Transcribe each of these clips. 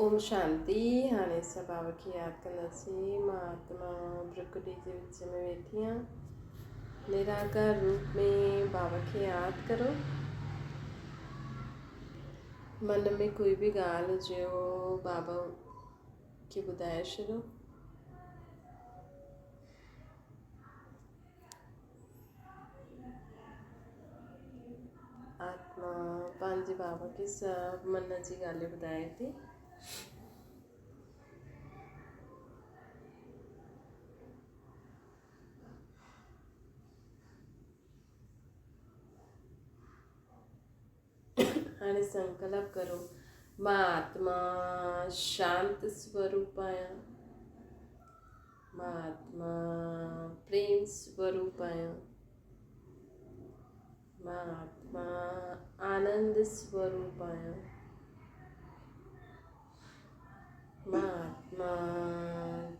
اوم شانتي. هاڻي اسان بابا کي ياد ڪنداسين. مان آتما برڪٽي جي وچ ۾ ويٺي آهيان. نراڪار روپ ۾ بابا کي ياد ڪرو. من ۾ ڪوئي به ڳالهه هجي بابا کي ٻڌائي ڇڏو. آتما پنهنجي بابا کي سڀ من جي ڳالهيون ٻڌائي ٿي. هاڻي سنڪلپ ڪرو، مان آتما شانت سوروپ آهيان، مان آتما پريم سوروپ آهيان، مان آتما آنند سوروپ آهيان، مان آتما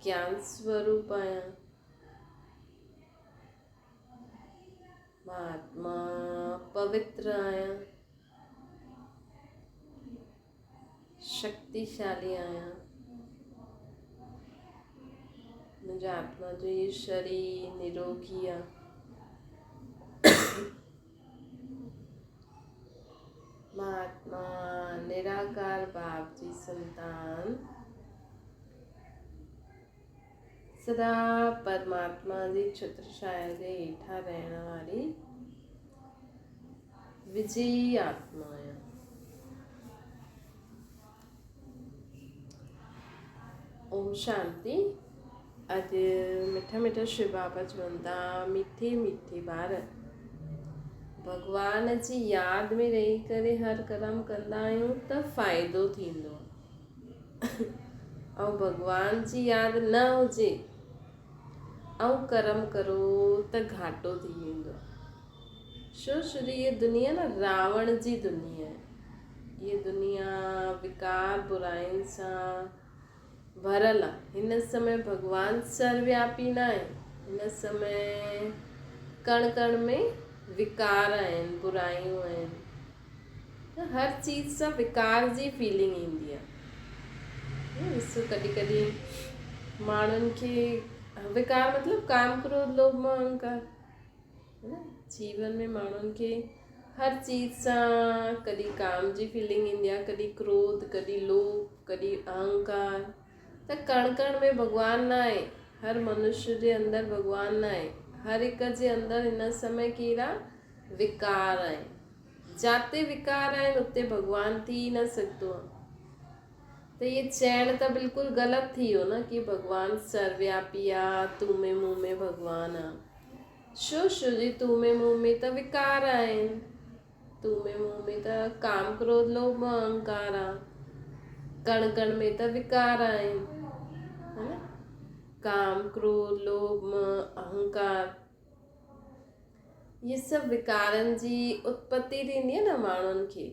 گيان سوروپ آهيان، مان آتما پوتر آهيان، شڪتيشالي آهيان. منهنجي آتما جو هي شرير نروگي آهي. مان آتما نراڪار باپ جي سنتان سدا پرماتما جي ڇتر ڇايا جي هيٺان رهڻ واري وجئي آتما آهيان. اوم شانتي. اڄ مٺا مٺا شو بابا چون ٿا، مٺي مٺي ٻار، ڀڳوان جي ياد ۾ رهي ڪري هر ڪرم ڪندا آهيون ته فائدو ٿيندو آهي. ۽ ڀڳوان جي ياد نه هجي ۽ ڪرم ڪرو ته گهاٽو ٿي ويندو آهي. شو شري هيء دنيا نه راوڻ جي دنيا آهي. هيء دنيا وڪار براين سان ڀريل آهي. هن سمي ڀڳوان سروياپي نه آهي. هن سمي ڪڻ ڪڻ ۾ وڪار آهن، برايون آهن. ته هر چيز سان وڪار جي فيلنگ ايندي آهي. ڏسو ڪڏهن ڪڏهن ماڻهن کي وڪار مطلب ڪام ڪروڌ لوڀ موه اهنڪار جيون ۾ ماڻهن کي هر چيز سان ڪڏهن ڪام جي فيلنگ ايندي آهي ڪڏهن ڪروڌ ڪڏهن لوڀ ڪڏهن اهنڪار ته ڪڻ ڪڻ ۾ ڀڳوان نه آهي هر منشيه جي اندر ڀڳوان نه آهي هر هڪ جي اندر هن سمي ڪهڙا وڪار آهن جاتي وڪار آهن اتي ڀڳوان ٿي ئي نه سگهندو آهي. ته اهي چئڻ ته بلڪل غلط ٿي ويو نه ڪي ڀڳوان سروياپي آ، تون ۾ مون ۾ ڀڳوان آ. ڇو شو جي تون ۾ مون ۾ ته وڪار آهن. تون ۾ مون ۾ ته ڪام ڪروڌ لوڀ موه اهنڪار آ. ڪڻ ڪڻ ۾ ته وڪار آهن. ها نه؟ ڪام ڪروڌ لوڀ موه اهنڪار. اهي سڀ وڪارن جي اتپتي ٿيندي آهي نه ماڻهن کي.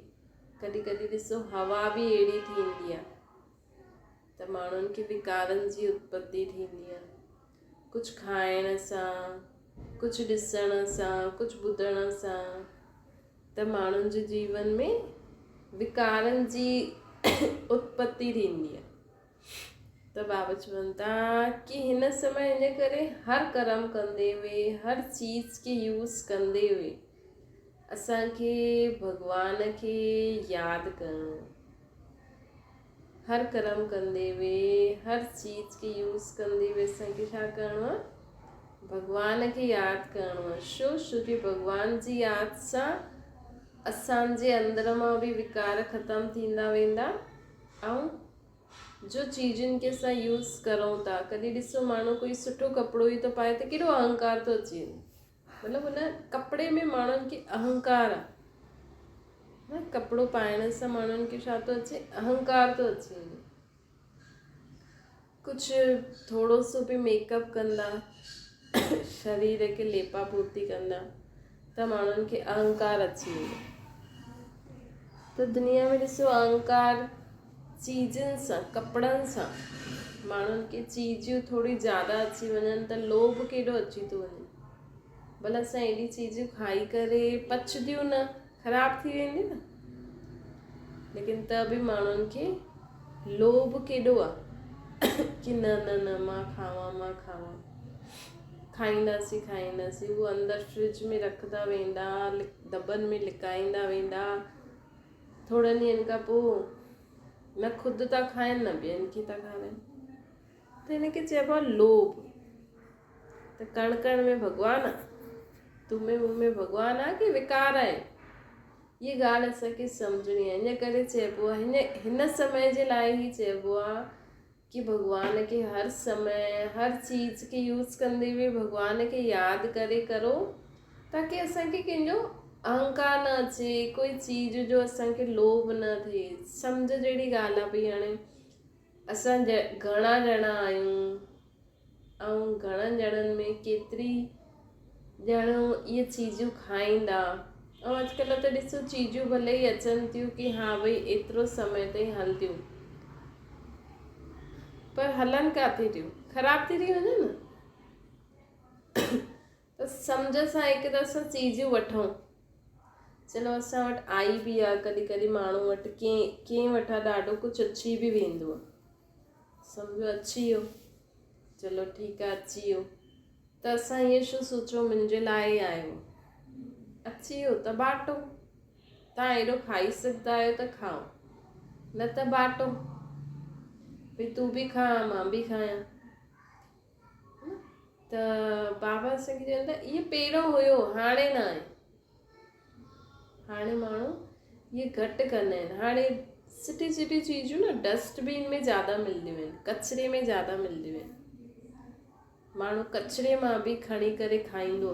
ڪڏهن ڪڏهن ڏسو هوا به اهڙي ٿيندي آهي ته ماڻهن کي وڪارن جي اتپتي ٿيندي آهي. ڪجهه کائڻ سان، ڪجهه ڏسڻ سان، ڪجهه ٻڌڻ سان ته ماڻهن جي جيون ۾ وڪارن جي اتپتي ٿيندي آهي. ته بابا چون ٿا ڪي هن سمي ان ڪري هر ڪرم ڪندي هئي هر چيز کي يوز ڪندي هئي اسان کي ڀڳوان کي ياد ڪرڻو هر ڪرم ڪندي هئي هر چيز کي يوز ڪندي هئي اسان کي ڇا ڪرڻو آهي ڀڳوان کي ياد ڪرڻو آهي شو شو ڪي ڀڳوان جي ياد سان اسان جي اندر مان به وڪار ختم ٿيندا ويندا ۽ جو چيزن کي اسان يوز ڪرون ٿا ڪڏهن ڏسو ماڻهو ڪوئي سٺو ڪپڙو ئي ٿو پائي ته ڪيڏو اهنڪار ٿو اچي وڃي مطلب ان ڪپڙي ۾ ماڻهن کي اهنڪار آ نه ڪپڙو پائڻ سان ماڻهن کي ڇا ٿو اچي اهنڪار ٿو اچي وڃي ڪجهه ٿورو سو به ميڪ اپ ڪندا شرير کي ليپا پوتي ڪندا ته ماڻهن کي اهنڪار اچي ويندو ته دنيا ۾ ڏسو اهنڪار چيزن سان ڪپڙن سان ماڻهن کي چيزيون ٿوري زياده اچي وڃن ته لوڀ ڪيڏو اچي ٿو وڃي ڀلا اسان ايڏي چيزيون کائي ڪري پچديون نه خراب ٿي وينديون نه ليڪن ته به ماڻهن کي لوڀ ڪيڏو آ ڪي نه نه نه مان کاوان مان کاوان. کائينداسين کائينداسين هو اندر فرج ۾ رکندا ويندا دٻن ۾ لڪائيندا ويندا ٿورن ڏينهن کان پوء نه خود ٿا کائن نه ٻين کي ٿا کارائن ته هن کي چئبو آهي لوڀ ته ڪڻ ڪڻ ۾ ڀڳوان آ تون ۾ مون ۾ ڀڳوان آ ڪي وڪار آهي هيء ڳالهه اسان کي سمجهڻي آهي ان ڪري چئبو آهي هن هن سمي جي لاء هي چئبو آهي ڪي ڀڳوان کي هر سمي هر چيز کي يوز ڪندي به ڀڳوان کي ياد ڪري ڪرو تاڪي اسان کي ڪنهن جو اهنڪار نه اچي ڪوئي چيز جو اسان کي لوڀ نه ٿئي سمجهه جهڙي ڳالهه آهي ڀئي هاڻي اسان گهڻا ڄڻا آهيون ۽ گهڻن ڄڻن ۾ ڪيتري ڄڻو اهي چيزون کائيندا ۽ اڄڪلهه ته ڏسو چيزون ڀلي ئي اچن ٿيون ڪي ها ڀئي ايترو سمي تائين هلنديون پر هلن ڪاٿي ٿيون خراب ٿي ٿي وڃن نه ته سمجهه سان هڪ ته اسان چيزون وٺون چلو اسان وٽ آئي به آ ڪڏهن ڪڏهن ماڻهو وٽ ڪنهن ڪنهن وٽان ڏاڍو ڪجهه اچي به ويندو آ سمجهو اچي ويو چلو ٺيڪ آ اچي ويو ته اسان ائين ڇو سوچو منهنجي لاء ئي آيو اچي ويو ته باٽو تان ايڏو کائي سگهندا آهيو ته کائو نه ته باٽو ڀئي تون به کاء مان به کايان ته بابا اسان کي چون ٿا اهو پهريون هيو هاڻي نه آهي هاڻي ماڻهو اهي گهٽ ڪندا آهن هاڻي سٺي سٺي چيزون نه ڊسٽ بين ۾ زياده ملنديون آهن ڪچري ۾ زياده ملنديون آهن ماڻهو ڪچري مان به کڻي ڪري کائيندو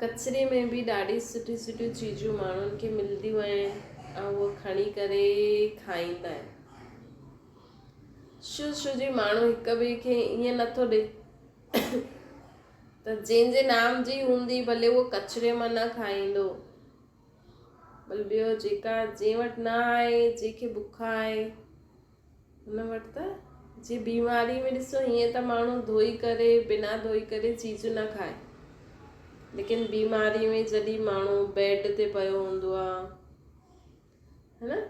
ڪچري ۾ به ڏاڍي سٺيون سٺيون چيزون ماڻهن کي ملنديون آهن ۽ اهو کڻي ڪري کائيندا آهن شو شو جي ماڻهو هڪ ٻئي کي ائين نٿو ڏي ته جنهن جي نام جي هوندي ڀلي اهو ڪچري مان نه کائيندو ڀلي ٻيو جيڪا جنهن وٽ نه آهي جنهن کي بک آهي هن وٽ ته جي بيماري ۾ ڏسو هيئن ته ماڻهو ڌوئي ڪري بنا ڌوئي ڪري چيزون نه کائي ليڪن بيماري ۾ جڏهن ماڻهو بيڊ تي پيو هوندو آهي ها نه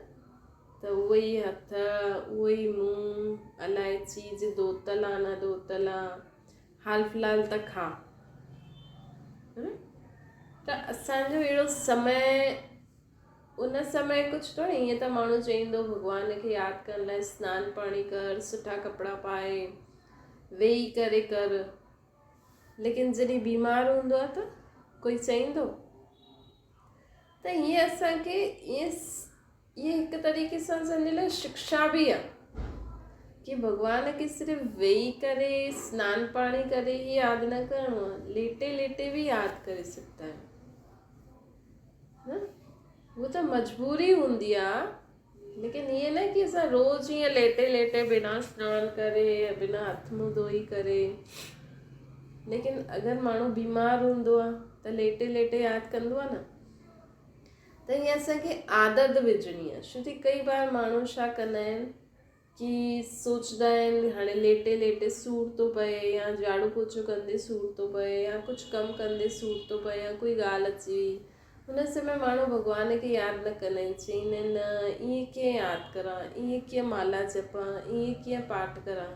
ته اهو ئي هٿ اهو ئي منهن الائي چيز ڌوتل آ نه ڌوتل آ حال في الحال ته کا ها نه ته اسانجو اهڙو سمي ان سمي ڪجهه ٿوري ائين ته ماڻهو چئيندو ڀڳوان کي ياد ڪرڻ لاء سنان پاڻي ڪر سٺا ڪپڙا پائي ويهي ڪري ڪر ليڪن جڏهن بيمار هوندو آ ته ڪوئي چئيندو ته هيء اسان کي ائين هيء هڪ طريقي سان اسان جي لاء شڪشا به آهي ڪي ڀڳوان کي صرف ويهي ڪري سنان پاڻي ڪري ئي ياد نه ڪرڻو آهي ليٽي ليٽي به ياد ڪري سگهندا آهيون نه هو ته مجبوري هوندي آهي ليڪن ائين نه ڪي اسان روز ائين ليٽي ليٽي بنا سنان ڪري بنا هٿ منهن ڌوئي ڪري ليڪن اگر ماڻهو بيمار هوندو آهي ته ليٽي ليٽي ياد ڪندو آهي نه ته ائين اسانکي عادت وجهڻي آهي ڇو ته ڪئي بار ماڻهو ڇا ڪندا آهن ڪي سوچدا آهن هاڻي ليٽي ليٽي سور ٿو پئي يا جهاڙو پوچو ڪندي سور ٿو پئي يا ڪجهه ڪم ڪندي سور ٿو پئي يا ڪوئي ڳالهه اچي وئي ان سمي ماڻهو ڀڳوان کي ياد نه ڪندا آهن چئيندا آهن نه ائين ڪيئن ياد ڪران ائين ڪيئن مالا جپان ائين ڪيئن پاٺ ڪران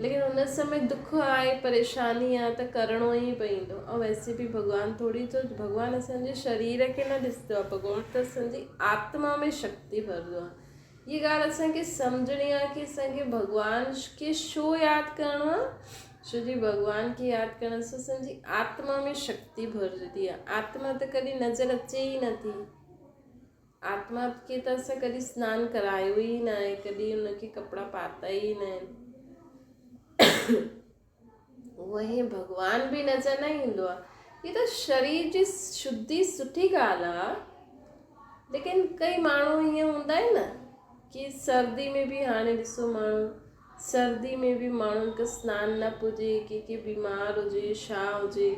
ليڪن ان سمي دک آهي پريشاني آهي ته ڪرڻو ئي پئيندو ۽ ويسي به ڀڳوان ٿوري ٿو ڀڳوان اسان جي شرير کي نه ڏسندو آهي ڀڳوان ته اسان جي آتما ۾ شڪتي ڀرندو آهي هي ڳالهه اسان کي سمجهڻي آهي ڪي اسان کي ڀڳوان کي ڇو ياد ڪرڻو آهي ڇو جي ڀڳوان کي ياد ڪرڻ سان اسان جي آتما ۾ شڪتي ڀرجندي آهي آتما ته ڪڏهن نظر اچي ئي نٿي آتما کي ته اسان ڪڏهن سنان ڪرايو ئي نه آهي ڪڏهن ان کي ڪپڙا پاتا ئي نه آهن اهي ڀڳوان به نظر نه ايندو آهي هي ته شرير جي شڌي سٺي ڳالهه آهي ليڪن ڪئي ماڻهو ائين هوندا آهن نه ڪي سردي ۾ به هاڻي ڏسو ماڻهو سردي ۾ به ماڻهن کي سنان نه پڄي، ڪي ڪي بيمار هجي، ڇا هجي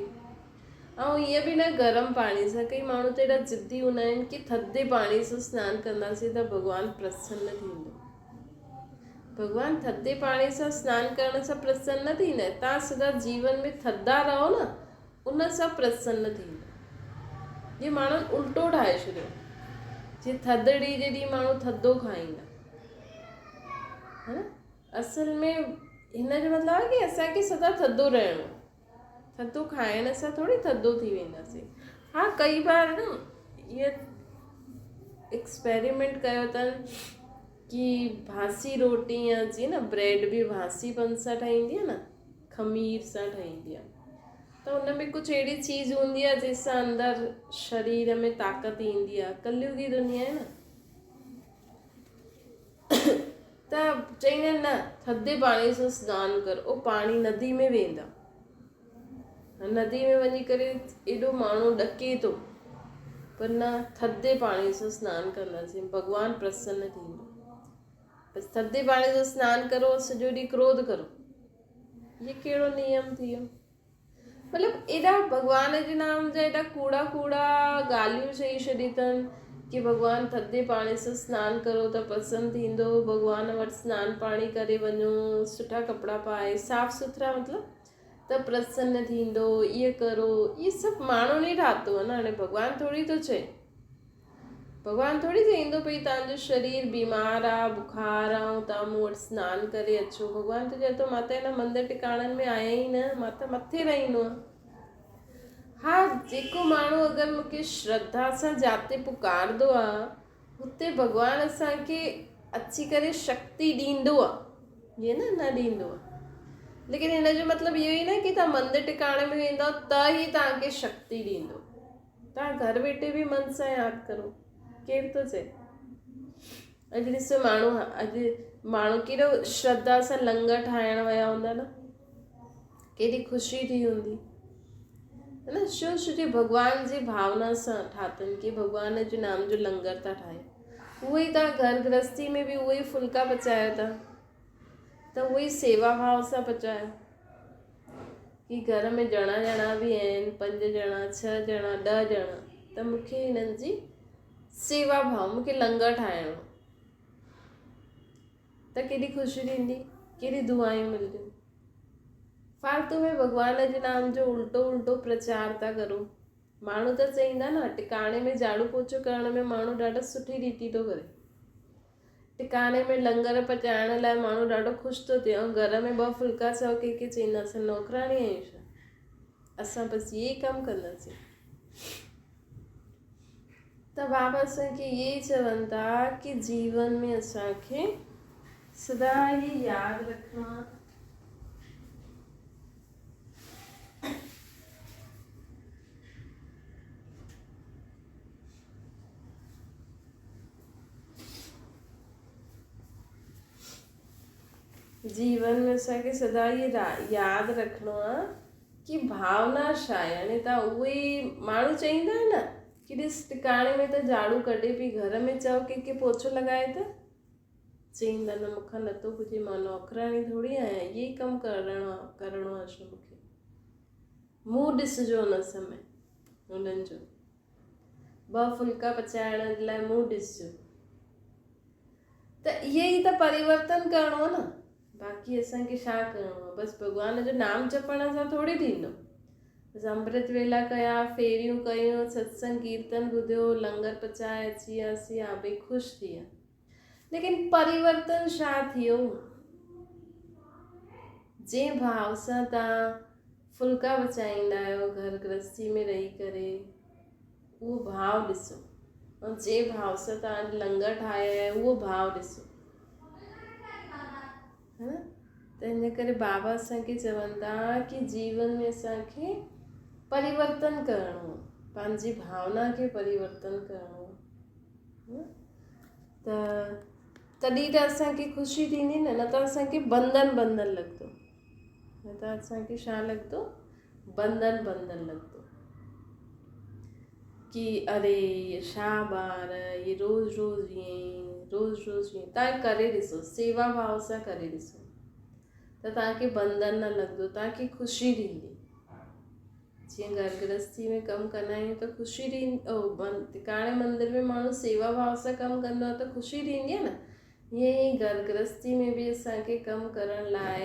۽ ائين به نه گرم پاڻي سان ڪئي ماڻهو ته ايڏا ضدي هوندا آهن ڪي ٿڌي پاڻي سان سنان ڪنداسين ته ڀڳوان پرسن ٿيندو. ڀڳوان ٿڌي پاڻي سان سنان ڪرڻ سان پرسن نه ٿيندا آهن. تان سدا جيون ۾ ٿڌا رهو نه ان سان پرسن ٿيندو. جي ماڻهن الٽو ٺاهي ڇڏيو. جي ٿڌڙي جي ڏينهن ماڻهو ٿڌو کائيندا ها نه. اصل ۾ هن جو مطلب آهي ڪي اسان کي سدا ٿڌو رهڻو ٿڌو کائڻ سان ٿوري ٿڌو ٿي وينداسين. ها ڪئي بار نه اهي ايڪسپيريمينٽ ڪيو اٿن ڪي ڀاسي روٽي يا جيئن نه بريڊ به ڀاسي بن سان ٺهيندي آهي نه خمير سان ٺهيندي آهي ته ان ۾ ڪجهه اهڙي چيز هوندي آهي جنهن سان اندر شرير ۾ طاقت ايندي آهي ڪليگي دنيا آهي نه ته چئيندا آهن نه ٿڌي پاڻي سان سنان ڪر او پاڻي ندي ۾ ويندا ندي ۾ وڃي ڪري ايڏو ماڻهو ڏڪي ٿو پر نه ٿڌي پاڻي سان سنان ڪنداسين ڀڳوان پرسن ٿيندو بس ٿڌي پاڻي سان سنان ڪرو سڄو ڏينهن ڪروڌ ڪرو هي ڪهڙو نيم ٿي ويو مطلب ايڏا ڀڳوان جي نام جا ايڏا ڪوڙا ڪوڙا ڳالهيون چئي ڇڏي اٿن ڪي ڀڳوان ٿڌي پاڻي سان سنان ڪرو ته پسند ٿيندو ڀڳوان وٽ سنان پاڻي ڪري وڃو سٺا ڪپڙا پائي صاف سٿرا مطلب ته پرسن ٿيندو ايئن ڪرو اهي سڀ ماڻهن ئي ٺاتو آهي نه هاڻي ڀڳوان ٿوري ٿو چئي ڀڳوان ٿوري چئيندو پئي توهان جو شرير بيمار آ، بخار آ ۽ توهان مون وٽ سنان ڪري اچو. ڀڳوان ته چئي ٿو مان ته هن مندر ٽڪاڻن ۾ آهيان ئي نه، مان ته مٿي رهندو آهيان. ها جيڪو ماڻهو اگر مون کي شرڌا سان جاتي پڪارندو آ، هتي ڀڳوان اسان کي اچي ڪري شڪتي ڏيندو آ، ائين نه نه ڏيندو آ. ليڪن هن جو مطلب اهو ئي نه ڪي توهان مندر ٽڪاڻي ۾ ويندؤ ته ئي توهان کي شڪتي ڏيندو. توهان گهر ويٺي به من سان ياد ڪرو ڪير ٿو چئي اڄ ڏسو ماڻهو اڄ ماڻهو ڪيڏو شرڌا سان لنگر ٺاهڻ ويا هوندا نه ڪيڏي خوشي ٿي هوندي نه شو شو جي ڀڳوان جي ڀاونا سان ٺاتن ڪي ڀڳوان جو نام جو لنگر ٿا ٺاهيون اهو ئي توهان گهر گرهستي ۾ به اهو ئي ڦلڪا پچايو ٿا ته اهو ئي سيوا ڀاو سان پچايو ڪي گهر ۾ ڄڻا ڄڻا به آهن، پنج ڄڻا، ڇهه ڄڻا، ڏهه ڄڻا ته مون کي هنن جي سيوا ڀاو مون کي لنگر ٺاهڻو ته ڪيڏي خوشي ٿيندي، ڪيڏي دعائون ملنديون. فالتو ۾ ڀڳوان جي نام جو الٽو الٽو پرچار ٿا ڪرو. ماڻهو ته چئيندا نه ٽڪاڻي ۾ جهاڙو پوچو ڪرڻ ۾ ماڻهو ڏاڍو سٺي ريتي ٿو ڪري. ٽڪاڻي ۾ لنگر پچائڻ لاء ماڻهو ڏاڍو خوش ٿو ٿئي ۽ گهر ۾ ٻه ڦلڪا سؤ ڪي ڪي چئيندا اسان نوڪراڻي آهيون ڇا اسان بس اهي ئي ڪم ڪنداسين ته بابا اسان کي اهي ئي چون ٿا ڪي جيون ۾ اسان کي سدا هي ياد رکڻو آهي جيون ۾ اسان کي سدا اهي ياد رکڻو آ ڪي ڀاونا ڇا آهي يعني تان اهي ئي ماڻهو چئيندا آهن نه ڪي ڏس ٽڪاڻي ۾ ته جهاڙو ڪڍي پئي گهر ۾ چئو ڪنهن کي پوڇو لڳائي ته چئيندا نه مون کان نٿو پڄي مان نوڪراڻي ٿوري آهيان اهي ئي ڪم ڪرڻو آ ڪرڻو آ ڇا مون کي منهن ڏسجو ان سمي انهن جو ٻه ڦلڪا پچائڻ لاء منهن ڏسجو ته اهي ئي ته پريورتن ڪرڻو آهي نه باقي اسان کي ڇا ڪرڻو آهي بس ڀڳوان جو نام جپڻ سان ٿوري ٿيندو بس امرت ويلا ڪيا ڦيريون ڪيون ستسنگ ڪيرتن ٻڌيو لنگر پچائي اچي وياسين ها ڀئي خوش ٿي ويا ليڪن پريورتن ڇا ٿيو جنهن ڀاو سان تان ڦلڪا پچائيندا آهيو گهر گرهستي ۾ رهي ڪري اهو ڀاو ڏسو ۽ جنهن ڀاو سان تان لنگر ٺاهيا آهيو اهو ڀاو ڏسو ها ته ان ڪري بابا اسان کي چون ٿا ڪي جيون ۾ اسان کي پريورتن ڪرڻو پنهنجي ڀاونا کي پريورتن ڪرڻو ته تڏهن ته اسان کي خوشي ٿيندي نه نه ته اسان کي بنڌن بنڌن لڳندو نه ته اسان کي ڇا لڳندو بنڌن بنڌن لڳندو ڪي اري ڇا ٻار هي روز روز ائين روز روز ائين تان ڪري ڏسو سيوا ڀاو سان ڪري ڏسو ته تان کي بنڌن نه لڳندو تان کي خوشي ٿيندي جيئن گهر گرهستي ۾ ڪم ڪندا آهيون ته خوشي ٿيندي ٽڪاڻي مندر ۾ ماڻهو سيوا ڀاو سان ڪم ڪندو آهي ته خوشي ٿيندي آهي نه ائين ئي گهر گرهستي ۾ به اسان کي ڪم ڪرڻ لاء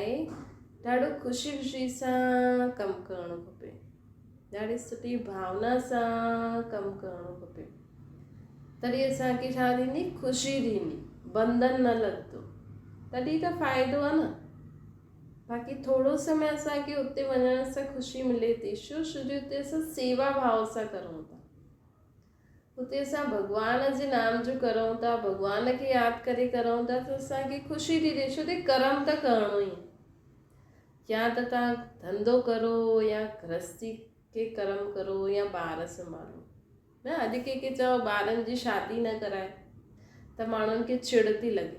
ڏاڍو خوشي خوشي سان ڪم ڪرڻو کپي ڏاڍي سٺي ڀاونا سان ڪم ڪرڻو کپي. تڏهن اسان کي ڇا ٿيندي؟ خوشي ٿيندي، بنڌن نه لڳندو، تڏهن ته فائدو آهي نه. باقي ٿورو سمي اسان کي اتي وڃڻ سان خوشي ملي ٿي، ڇو؟ ڇو جو اتي اسان سيوا ڀاو سان ڪرون ٿا، اتي اسان ڀڳوان جي نام جو ڪرون ٿا، ڀڳوان کي ياد ڪري ڪرون ٿا ته اسان کي خوشي ٿي ٿئي، ڇو ته ڪرم ته ڪرڻو ئي آهي. يا ته توهان ڌنڌو ڪرو يا گرهستي کي ڪرم ڪرو يا ٻار سنڀالو. نه اڄ ڪنهن کي چئو ٻارن جي شادي نه ڪرائي ته ماڻهن کي چڙ ٿي لڳي.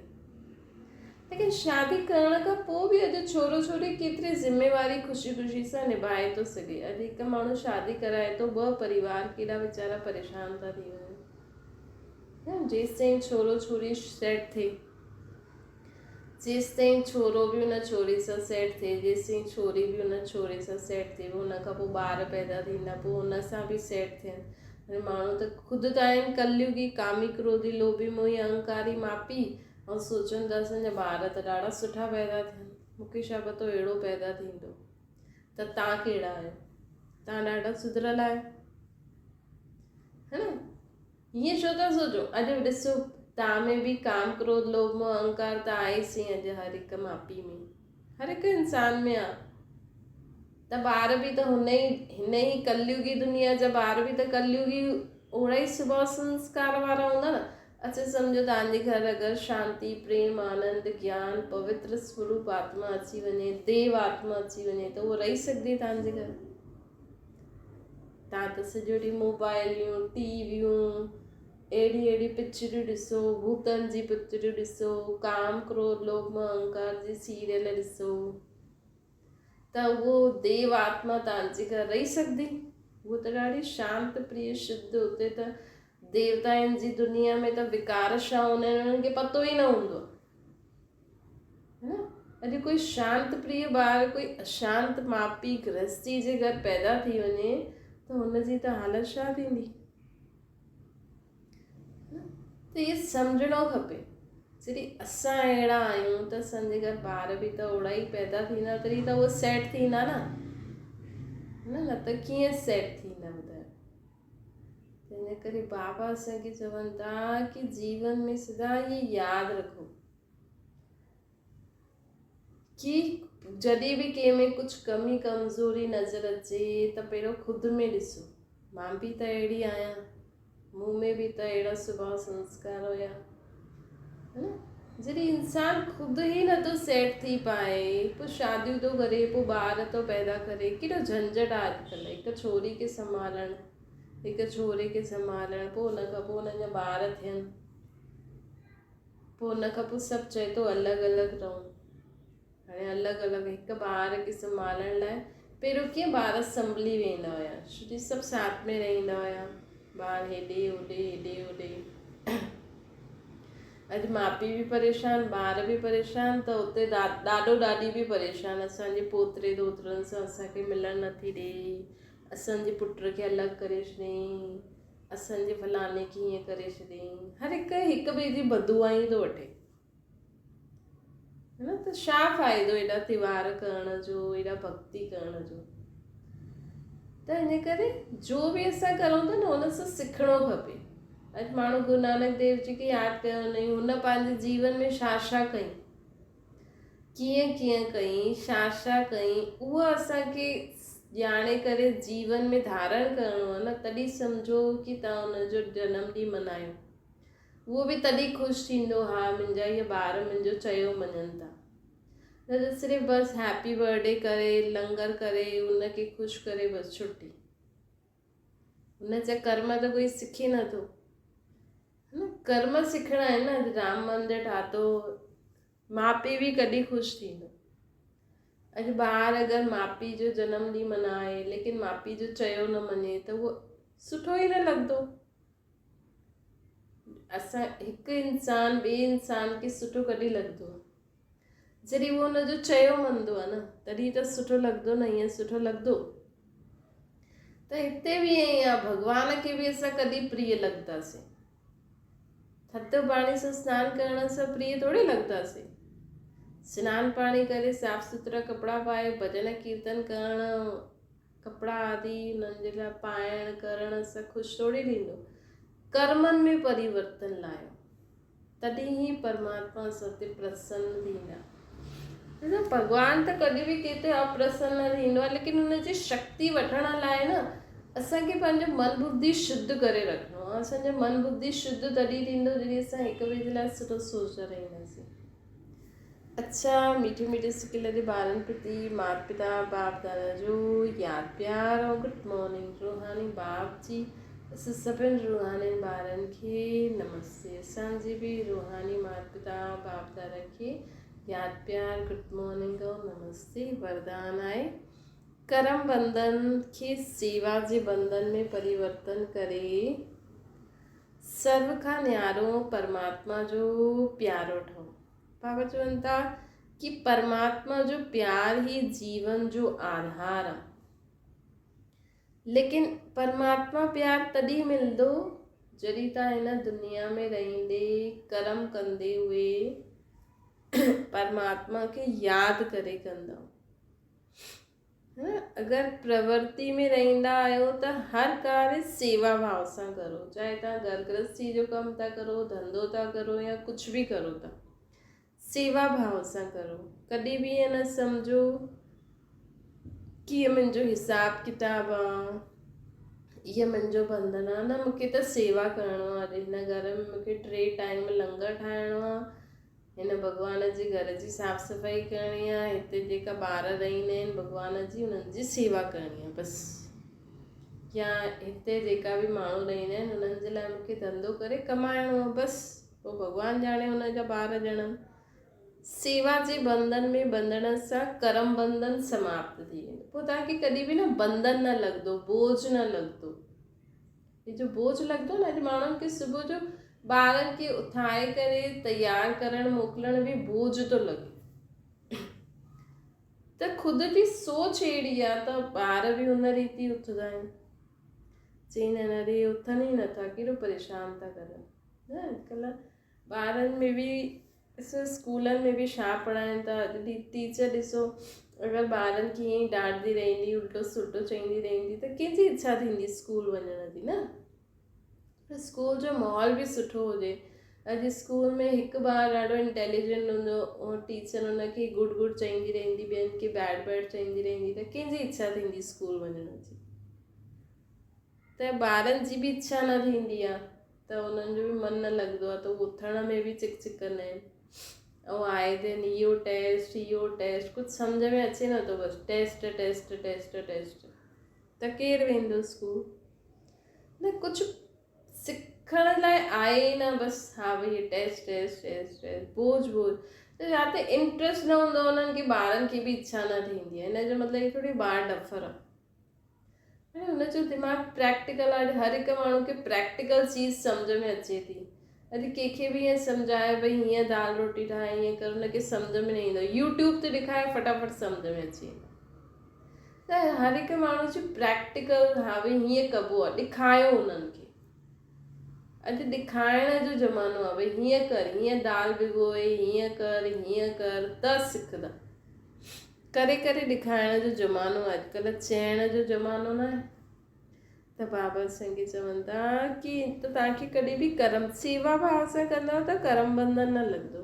ليڪن شادي ڪرڻ کان پوء به اڄ ڇورو ڇوري ڪيتري ذميواري خوشي خوشي سان نڀائي ٿو سگهي. اڄ هڪ ماڻهو شادي ڪرائي ٿو ٻه پريوار ڪيڏا ويچارا پريشان ٿا ٿي وڃن. نه جيستائين ڇورو ڇوري سيٽ ٿئي. جيستائين ڇورو به ان ڇوري سان سيٽ ٿئي، جيستائين ڇوري به ان ڇوري سان سيٽ ٿئي، پوء ان کان پوء ٻار پيدا ٿيندا، پوء ان سان به سيٽ ٿين. هاڻي ماڻهو ته خود ته آهن ڪليوگي، ڪامي، ڪروڌي، لوڀي، موهي، اهنڪاري، ماپي ۽ سوچن ته اسان جا ٻار ته ڏاڍا سٺا پيدا ٿين، مون کي ڇا پتو اهڙو پيدا ٿيندو. ته تان ڪهڙا آهيو؟ تان ڏاڍا سڌريل آهيو. ها نه؟ ائين ڇو ٿا سوچو؟ اڄ ڏسو توهان ۾ به ڪام ڪروڌ لوڀ موه اهنڪار ته آهي ئي سهي اڄ هر هڪ ماء پيء ۾ هر هڪ انسان ۾ آ ته ٻار به ته هن ئي هن ئي ڪليوگي دنيا جا ٻار به ته ڪليوگي اوڙا ئي سڀاء سنسڪار وارا هوندا نه. اچو سمجهو توهان جي گهر اگر شانتي پريم آنند گيان پوتر سوروپ آتما اچي وڃي ديو آتما اچي وڃي ته اهو رهي سگهندي توهان جي گهر؟ تان ته سڄو ڏينهن موبائليون، ٽي ويون، اهڙي اهڙي پڪچريون ڏسو، ڀوتن جي پڪچريون ڏسو، ڪام ڪروڌ لوڀ موه اهنڪار جي سيريل ڏسو ته اهو ديو آتما تان جي گهر رهي سگهندي؟ اهو ته ڏاڍي شانت پريه شڌ اتي ته ديوتائن جي دنيا ۾ ته وڪار ڇا هوندا آهن انهن کي پتو ئي نه هوندو آهي. نه اڄ ڪوئي شانت پريه ٻار ڪوئي اشانت ماء پيء گرهستي جي گهر پيدا ٿي وڃي ته هن جي ته حالت ڇا ٿيندي ته اهي سمجهڻو کپي جڏهن اسان اهڙا آهيون ته اسان جي گهر ٻار به ته اهڙا ئي پيدا ٿيندا تڏهن ته اهي سيٽ ٿيندا نه نه ته ڪيئن سيٽ ٿيندا ٻڌايو تنهن ڪري بابا اسان کي چون ٿا ڪي جيون ۾ سدا اهي ياد رکو ڪي جڏهن به ڪنهن ۾ ڪجهه ڪمي ڪمزوري نظر اچي ته پهريون خود ۾ ڏسو مان به ته اهڙي آهيان مون ۾ به ته اهڙا سڀاء سنسڪار هيا نه جڏهن انسان خود ئي نٿو سيٽ ٿي پائي پوء شاديون ٿو ڪري پوء ٻار ٿو پيدا ڪري ڪيڏو جهنجهٽ آهي اڄڪلهه هڪ ڇوري کي سنڀالڻ هڪ ڇوري کي سنڀالڻ پوء ان کان پوء انهن جا ٻار ٿين پوء ان کان پوء سڀ چئي ٿو الڳ الڳ رهون هاڻي الڳ الڳ هڪ ٻار کي سنڀالڻ لاء پهريون ڪيئن ٻار سنڀلي ويندا هيا ڇو جو سڀ ساٿ ۾ رهندا هيا ٻار هيڏي هوڏي هيڏي هوڏي اڄ ماء پيء به پريشان ٻار به پريشان ته اتي ڏاڏو ڏاڏي به پريشان اسان جي پوتري ڏوترن سان اسان کي ملڻ نٿي ڏي اسان جي پٽ کي الڳ ڪري ڇڏيائين اسان جي فلاڻي کي ائين ڪري ڇڏيائين هر هڪ هڪ ٻئي جي بددعائون ٿو وٺي نه ته ڇا فائدو ايڏا تيوهار ڪرڻ جو ايڏا ڀڳتي ڪرڻ جو ته ان ڪري جو به اسان ڪرون ٿا نه ان سان سکڻو کپي اڄ ماڻهو گرو نانڪ ديو جي کي ياد ڪيو نه هن پنهنجي جيون ۾ ڇا ڇا ڪئي ڪيئن ڪيئن ڪئي ڇا ڇا ڪئي اهو اسان کي ڄاڻي ڪري جيون ۾ ڌارڻ ڪرڻو آهي نه تڏهن سمجهو ڪي توهان ان جو جنم ڏينهن ملهايو اهو به تڏهن خوش ٿيندو ها منهنجا اهي ٻار منهنجو چيو مڃن ٿا. نه ته صرف بس هيپي برٿ ڊي ڪري لنگر ڪري ان کي خوش ڪري بس ڇٽي. ان جا ڪرم ته ڪوئي سکي نه ٿو. نه ڪرم سکڻا آهن نه اڄ رام مندر ٺاتو ماء پيء به ڪڏهن خوش ٿيندو. اڄ ٻار اگر ماء پيء جو جنم ڏينهن منائي ليڪن ماء پيء جو چيو نه مڃي ته اهو سٺو ئي نه لڳندو. اسان هڪ انسان ٻئي انسان کي سٺو ڪڏهن لڳندو آهي جڏهن اهو ان جو چيو مڃندو آهي نه تڏهن ته سٺو لڳندو نه ائين سٺو لڳندو ته هتي به ائين آهي ڀڳوان کي به اسان ڪڏهن پريه لڳنداسين ٿڌو پاڻي سان سنان ڪرڻ سان پريه ٿوري لڳنداسين سنان پاڻي ڪري صاف سٿرا ڪپڙا پائي ڀڄن ڪيرتن ڪرڻ ڪپڙا آدي انهن جي لاء پائڻ ڪرڻ سان خوش ٿوري ٿيندو. ڪرمن ۾ پريورتن لايو، تڏهن ئي پرماتما اسان تي پرسن ٿيندا. ڀڳوان ته ڪڏهن به ڪنهن تي اپرسن نه ٿيندو آهي، ليڪن ان جي شڪتي وٺڻ لاء نه اسان کي پنهنجو من ٻڌي شڌ ڪري رکڻو آهي. اسان جو من ٻڌي شڌ تڏهن ٿيندو جڏهن اسان هڪ ٻئي جي لاء سٺو سوچندا رهنداسين. اڇا ميٺي ميٺي سڪيل جي ٻارن پرتي مات پتا باپ دادا جو ياد پيار ۽ گڊ مارننگ. روحاني باپ جي اسان سڀن روحانين ٻارن کي نمستي. اسان جي به روحاني مات پتا باپ دادا کي ياد پيار گڊ مارننگ ۽ نمستي. وردان آهي ڪرم بنڌن کي سيوا جي بنڌن ۾ پريورتن ڪري سرو کان نيارو پرماتما جو پيارو ٺهو. بابا چون ٿا ڪي پرماتما جو پيار ئي جيون جو آڌار آ. ليڪن پرماتما پيار تڏهن ملندو جڏهن تان هن دنيا ۾ رهندي ڪرم ڪندي هئي پرماتما کي ياد ڪري ڪندؤ. اگر پرورتي ۾ رهندا آهيو ته هر ڪاري سيوا ڀاو سان ڪرو، چاهي توهان گهر گرهستي جو ڪم ٿا ڪرو، ڌنڌو ٿا ڪرو يا ڪجهه به ڪرو ٿا، سيوا ڀاو سان ڪرو. ڪڏهن به ائين نه سمجهو ڪي هي منهنجو حساب ڪتاب آ، هي منهنجو بنڌن آ، نه مونکي ته سيوا ڪرڻو آ. اڄ هن گهر ۾ مونکي ٽي ٽائيم لنگر ٺاهڻو آ، هن ڀڳوان جي گهر جي صاف صفائي ڪرڻي آ، هتي جيڪا ٻار رهندا آهن ڀڳوان جي انهن جي سيوا ڪرڻي آ بس، يا هتي جيڪا به ماڻهو رهندا آهن انهن جي لاء مونکي ڌنڌو ڪري ڪمائڻو آ بس، پوء ڀڳوان ڄاڻي ان جا ٻار ڄڻن. سيوا جي بنڌن ۾ ٻنڌڻ سان ڪرم بنڌن سماپت ٿي ويندو، پوء توهان کي ڪڏهن به نه بنڌن نه لڳندو، بوجهه نه لڳندو. هي جو بوجهه لڳندو نه اڄ ماڻهن کي صبح جو ٻارن کي اٿاري ڪري تيار ڪرڻ موڪلڻ به بوجهه ٿو لڳي ته خود جي سوچ اهڙي آ ته ٻار به ان ريت ئي اٿندا آهن. چئيندا آهن اري اٿن ئي نٿا ڪيڏو پريشان ٿا ڪرن نه اڄڪلهه ٻارن ۾ به ڏسو اسڪولن ۾ به ڇا پڙهائين ٿا ٽيچر ڏسو اگر ٻارن کي ائين ئي ڊانٽندي رهندي الٽو سلٽو چئيندي رهندي ته ڪنهن جي اڇا ٿيندي اسڪول وڃڻ جي نه اسڪول جو ماحول به سٺو هجي اڄ اسڪول ۾ هڪ ٻار ڏاڍو انٽيليجنٽ هوندو اهو ٽيچر ان کي گڊ گڊ چئيندي رهندي ٻين کي بيڊ بيڊ چئيندي رهندي ته ڪنهن جي اڇا ٿيندي اسڪول وڃڻ جي ته ٻارن جي به اڇا نه ٿيندي آهي ته انهن جو به من نه لڳندو آهي ته هو اٿڻ ۾ به چڪ چڪ ڪندا آهن ۽ آئي دن اهو ٽيسٽ اهو ٽيسٽ ڪجهه سمجهه ۾ اچي نٿو بس ٽيسٽ ٽيسٽ ٽيسٽ ٽيسٽ ته ڪير ويندو اسڪول نه ڪجهه سکڻ لاء آهي ئي نه بس ها ڀئي ٽيسٽ ٽيسٽ ٽيسٽ ٽيسٽ بوجهه بوجهه ته جاتي انٽرسٽ نه هوندو انهن کي ٻارن کي به اڇا نه ٿيندي آهي هن جو مطلب هي ٿوري ٻار ڊفر آهي هاڻي هن جو دماغ پريڪٽيڪل آهي هر هڪ ماڻهو کي پريڪٽيڪل چيز سمجهه ۾ اچي ٿي اڄ ڪنهن کي به ائين سمجهائي ڀئي هيئن دال روٽي ٺاهي هيئن ڪر هن کي سمجهه ۾ نه ايندو يوٽيوب تي ڏيکاري فٽافٽ سمجهه ۾ اچي ويندو ته هر هڪ ماڻهو جي پريڪٽيڪل ها ڀئي هيئن ڪبو آهي ڏيکايو انهن کي اڄ ڏيکارڻ جو زمانو آهي ڀئي هيئن ڪر هيئن دال ڀگوئي هيئن ڪر هيئن ڪر ته سکندا ڪري ڪري ڏيکارڻ جو زمانو آهي اڄڪلهه چئڻ جو زمانو نه آهي ته بابا سنگي چون ٿا ڪي ته توهان کي ڪڏهن به ڪرم سيوا ڀاو سان ڪندو ته ڪرم بنڌن نه لڳندو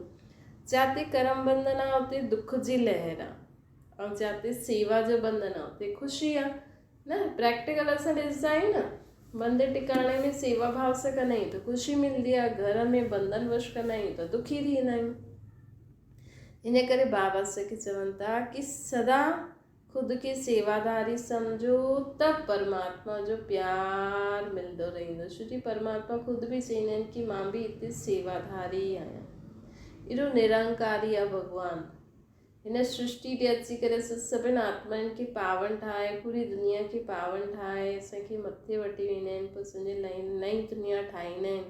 جاتي ڪرم بنڌن آهي اتي دک جي لهر آهي ۽ جاتي سيوا جو بنڌن آهي اتي خوشي آهي نه پريڪٽيڪل اسان ڏسندا آهيون نه مندر ٽڪاڻي ۾ سيوا ڀاو سان ڪندا آهيون ته خوشي ملندي آهي گهر ۾ بنڌن وش ڪندا آهيون ته دکي ٿي ويندا آهيون ان ڪري بابا سک چون ٿا ڪي سدا خود کي سيواداري سمجهو ته پرماتما جو پيار ملندو رهندو ڇو جي پرماتما خود به چئيندا آهن ڪي مان به هتي سيواداري ئي آهيان ايڏو نرنڪاري آهي ڀڳوان هن سرشٽي تي اچي ڪري اسان سڀن آتمائن کي پاون ٺاهي پوري دنيا کي پاون ٺاهي اسان کي مٿي وٺي ويندا آهن پوء اسان جي لاء نئين دنيا ٺاهيندا آهن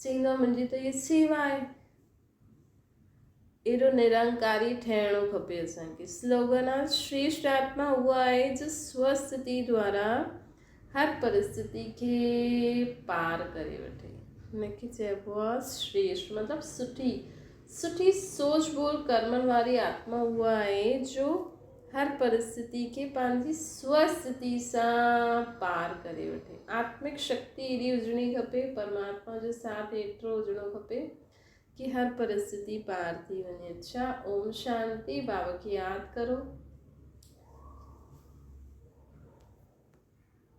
چئيندو آهي منهنجي ته هيء سيوا آهي اهڙو نرنڪاري ٺهڻو کپي اسان کي. سلوگن آ شريشٽ آتما اها آهي جو سوستتي دوارا هر پرستتي کي پار ڪري وٺي. هن کي چئبو آ شريشٽ مطلب سٺي سٺي سوچ ٻول ڪرمن واري آتما اها آهي جو هر پرسٿتي کي پنهنجي سوسٿتي سان پار ڪري وٺي. آتمڪ شڪتي ايڏي هجڻي کپي، پرماتما جو ساٿ ايترو هجڻو کپي ڪي هر پرسٿتي پار ٿي وڃي. اڇا اوم شانتي. بابا کي ياد ڪرو.